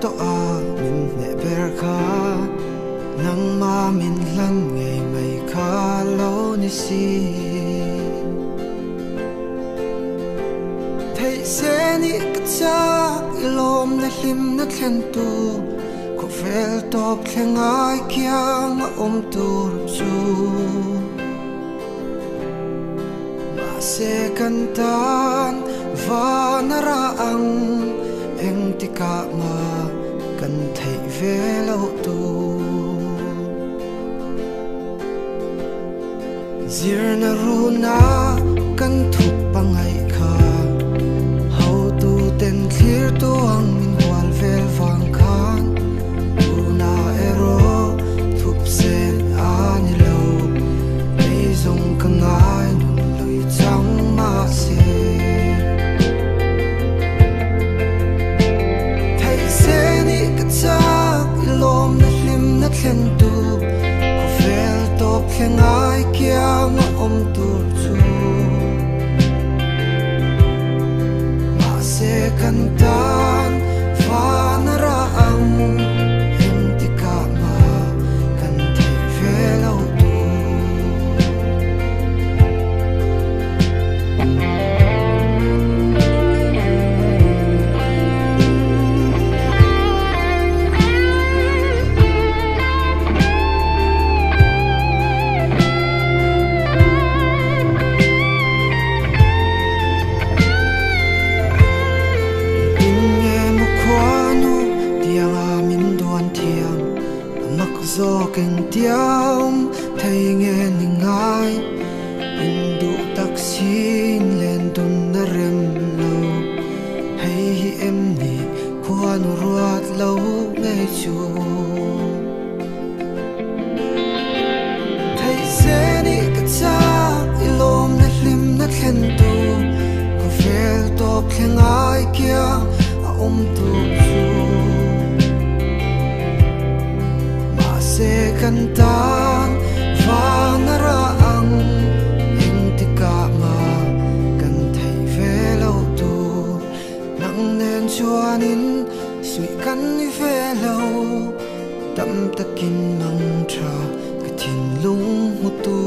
tawh a min hneh ber kha nangma min hlan ngei mai kha lo ni si. Theih se nih ka chak i lawmna hlimna thlen tu khawvel tawp thleng ai kiang a awm tur chu. Mahse kan tan van a rah ang engtikah mah kan theih ve loh tur. Zirna runa kan thup pangaih kha hotuten thlir tu ang min hual vel vang khan tuna erawh thup sen a ni lo ei zawng ka ngai nun lui chang mahse. Theih se nih ka chak i lawmna hlimna thlen tu khawvel tawp thleng ai kiang a awm tur chu. Mahse kan tan van a rah ang engtikah mah kan theih ve lo tur. Tin nge maw khuanu tianga min duan thiam a mak zawk engtiam thei nge ni ngai in duh tak sin len dun a rem lo hei hi em ni khuanu ruat lo ngei chu. Theih se nih ka chak i lawmna hlimna thlen tu khawvel tawp thleng ai kiang a awm tur chu. Mahse kan tan van a rah ang engtikah mah kan theih ve loh tur nang nen chuanin suih kan ni ve lo. Tam takin mang tha ka thinlung hmu tu.